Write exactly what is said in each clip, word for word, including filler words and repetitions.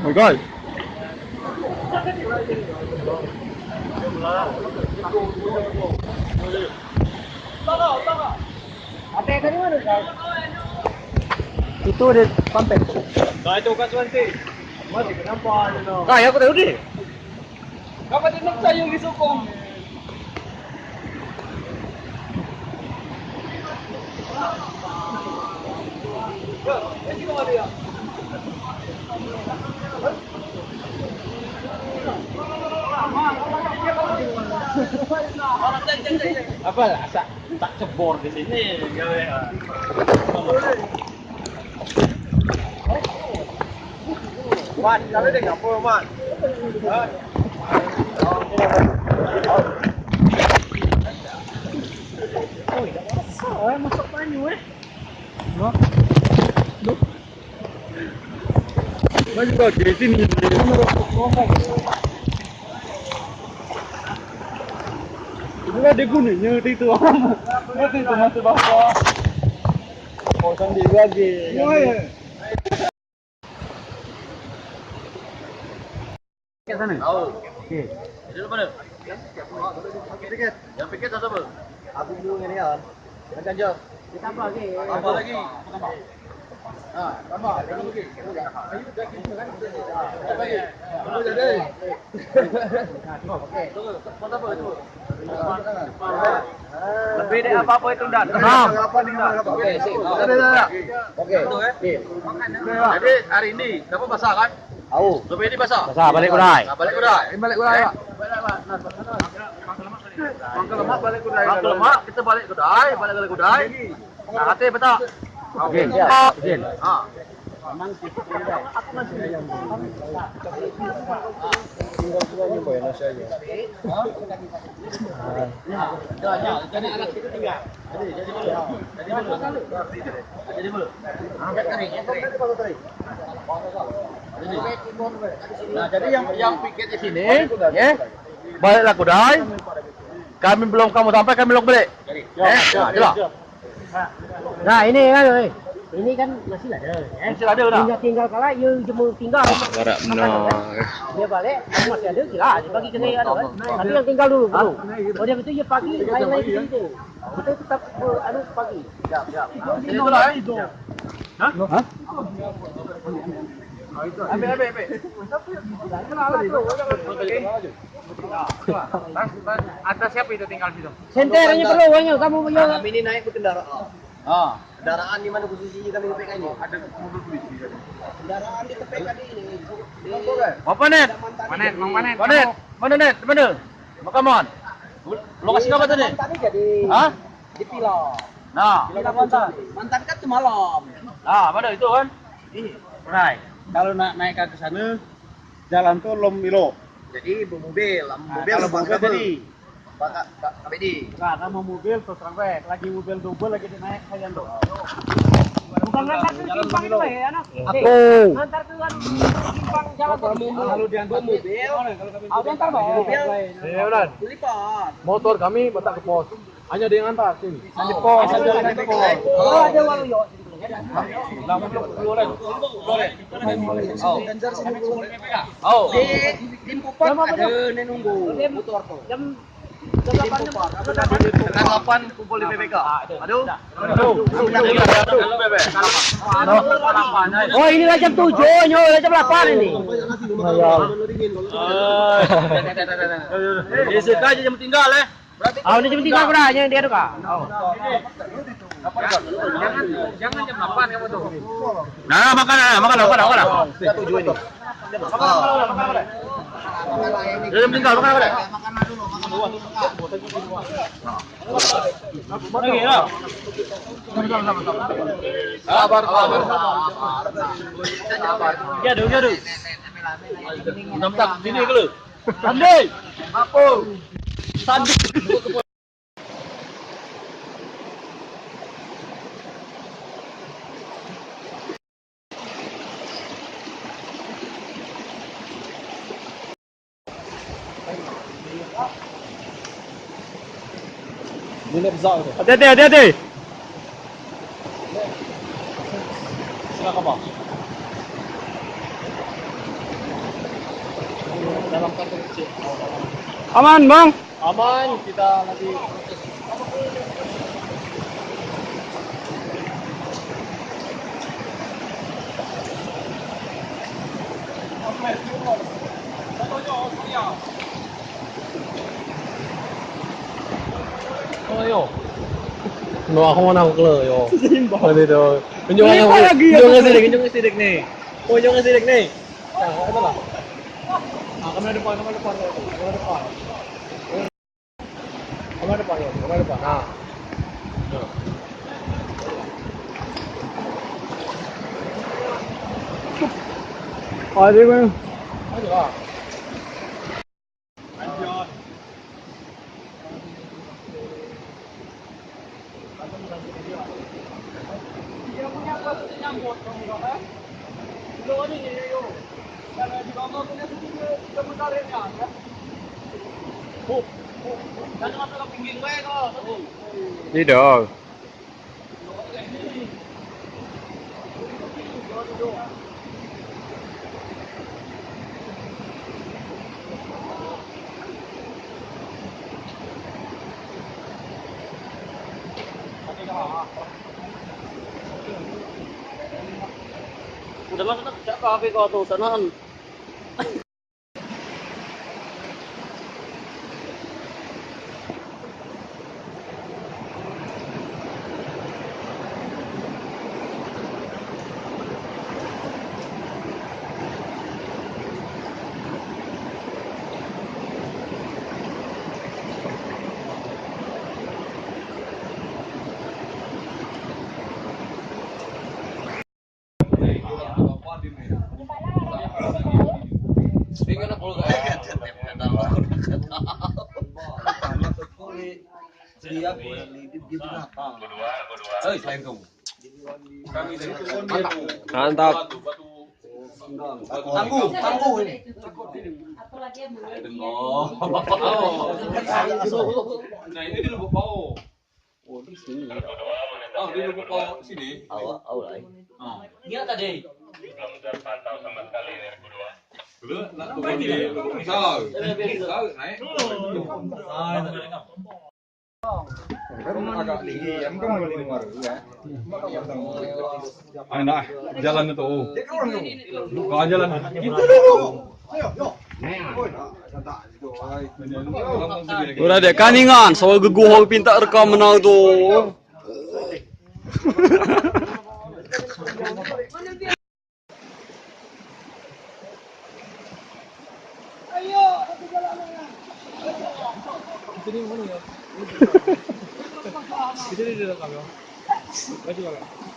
Oi, guys. Itu dia pampet. Nah, itu kan nanti. Masih kenapa, you know? Kaya aku tahu deh. Kapatid na tayo gisukong. Apa lah, tak, tak cebor di sini, gawe, ah. Man, kami deh, apa, Man? Hah? Oh, dah masak, eh, masak banyu, eh. Loh. Loh. Banyu bagi sini. Inilah dia gunanya, itu. Itu, itu masih basah. Kosong di lagi. Iya, iya. Ke sana? Tahu. Oke. Jadi, apa nih? Yang piket. Yang piket satu, apa? Aku mau ini, ya. Yang ganjil. Kita apa lagi? Apa lagi? Ah, tambah. Ada lagi. Ayo, daging, kan? Apa lagi? Apa jadi? Oke. Tunggu, buat apa itu? Lebih dari apa-apa itu, ndak? Enam. Oke, sip. Oke. Oke. Jadi, hari ini, dapat basah, kan? Au. Sampai ini basah. Basah, balik kudai. Ah, balik kudai. Ini balik kudai, Pak. Mangkal Lemak, balik kudai. Mangkal Lemak, kita balik kudai, balik kudai. Nah, hati betul. Izin, izin. Ah. Tinggal juga ni, Boy, nasi aja. Nah, jadi anak kita tinggal. Jadi, jadi dulu. Jadi dulu. Jadi dulu. Angkat kering, angkat kering. Jadi, nah, jadi yang, yang piket di sini, ya, baliklah kudai. Kami belum kamu sampai, kami belum balik. Eh, nah, jelas. Nah, ini kan, eh, ini kan masih ada, ya. Masih ada, nah. Tinggal, tinggal kalau ia jemur tinggal. Barak benar. Dia balik, masih ada, jelas. Dia bagi kena, anu, kan. Tapi yang tinggal dulu, dulu. Oh, dia betul, ia pagi, lain-lain di situ. Kita tetap, eh, anu, pagi. Siap, siap. Itu, itu, itu. Hah? Hah? Ambil, ambil, ambil. Atas siapa itu tinggal situ? Senter ini perlu uangnya, kamu punya. Kami ini naik berkendara. Ah. Kendaraan di mana posisi kami P K ini? Ada mobil polisi tadi. Kendaraan di P K ini. Apa, Net? Mana, Net? Mana, Net? Mana, Net? Mana? Makaman. Lokasi apa tadi? Mantan jadi. Hah? Di Pila. Nah. Pila mantan. Mantan kan semalam. Nah, mana itu kan? Ini. Kalau nak naik ke sana, jalan tu lom ilo. Jadi, bermobil, mobil kalau bangsa jadi. Pak, Pak, Pak Bedi. Nah, nama mobil terus terang bae. Lagi mobil double lagi dinaik saya tu. Bukan ngantar ke simpang itu, ya, no? Aku. Ngantar ke anu, simpang jalan. Kalau dia mobil, mobil. Aku antar, Bang. Mobil. Ya, udah. Lipat. Motor kami minta ke pos. Hanya dia ngantar sini. Hanya pos. Oh, ada walau yo. Oh. Di, di Empat Puluh ada nunggu motor tu. Jam, jam delapan, jam delapan. Setengah delapan kumpul di P P K. Aduh. Oh, inilah jam tujuh, nyo, jam delapan ini. Besok aja jam tinggal, eh. Ah, ini cuma tinggal kurang, yang dia tu, Kak. Oh. Jangan, jangan jam delapan kamu tu. Nah, makan, makan, makan, makan. Tujuh ini. Dia meninggal, makan apa deh? Sabar, sabar, sabar. Dia dulu, dia dulu. Nampak sini ke lu? Sandi. Apa? Sandi. Hati-hati, hati-hati. Silakan, Bang. Dalam kantor kecil. Aman, Bang. Aman, kita lagi. Oh, yo. Bawa aku mana aku keluar, yo. Ini tu. Tunjuk lagi, tunjuk sidik, tunjuk sidik ni. Oh, tunjuk sidik ni. Nah, itu lah. Ah, kamera depan, kamera depan, kamera depan. Kamera depan, kamera depan. Nah. Ada, Bang. Ada lah. Tidak. Udah masuk tak? Siapa H P kau tuh, sanan? Mantap. Tangguh, tangguh ini. Nah, ini di Lubuk Pao. Oh, di sini. Oh, di Lubuk Pao sini. Awak, awak lain. Ah. Dia tadi. Belum terpantau sama sekali ini, Lubuk Dua. Belum, nak turun di Lubuk Pisau. Pisau, naik. Ah, itu. Kan agak tinggi, ya, mungkin mau di luar, ya. Ayo, nah, jalan itu. Buka jalan. Itu dulu. Udah deh, kaningan, soal geguh pinta rekam menang tu.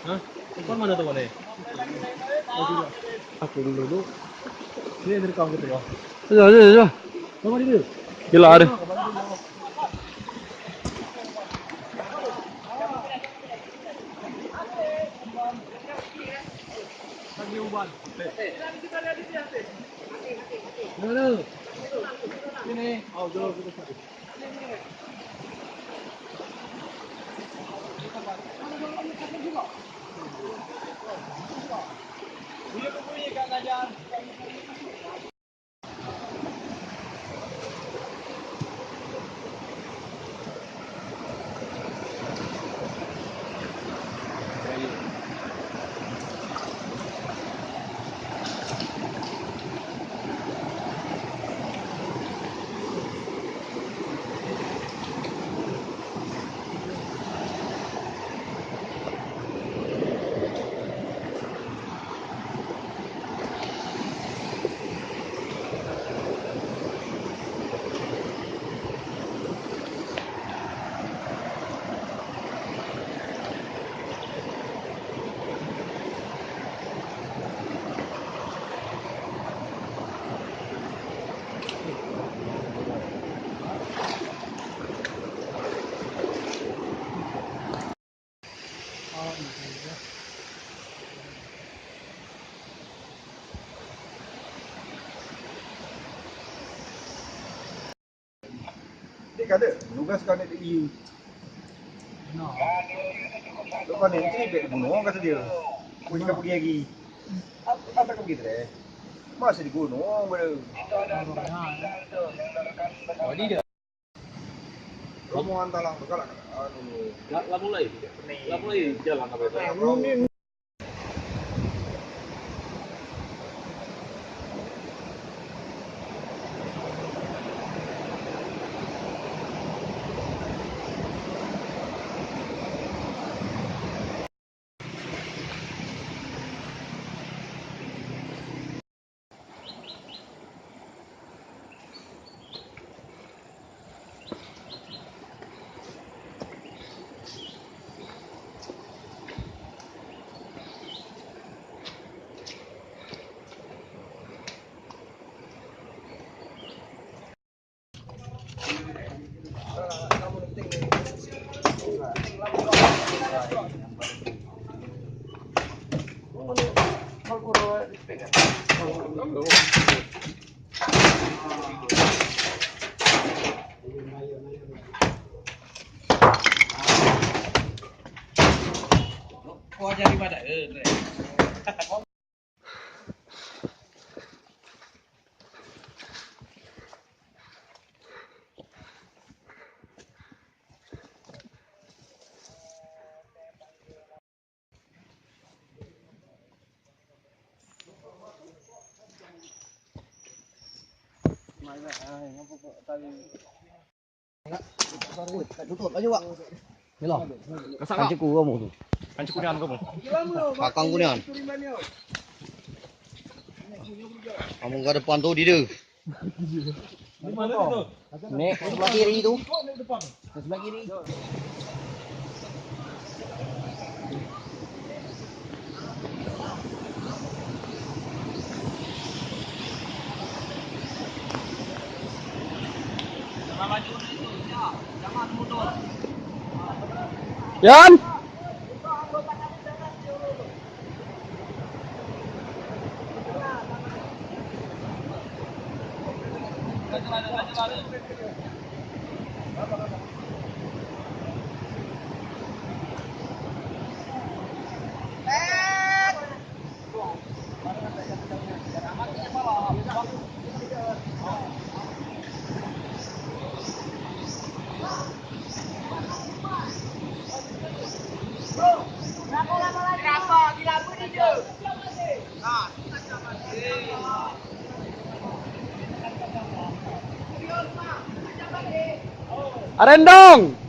Hah? Kau mana tu boleh? Aku dulu. Sini, sini, kau gitu, kau. Ayo, ayo, ayo. Kau mana dia? Gila, ada. Mana? Sini. Oh, jauh, jauh, jauh. Kata, nugas kau ni di. Lo kau ni, ini bek gunung kata dia. Kau ni kau pergi lagi. Apa, apa kau begitu deh? Masih di gunung, bro. Lo mau antalang tu, kalau, anu. Lah, lah mulai. Lah mulai jalan apa itu? Ni lo. Kancingku kamu tu. Kancingku ni anu kamu. Kakangku ni anu. Kamu ke depan tu, di dia. Ni, sebelah kiri tu. Sebelah kiri. Yan. Arendong.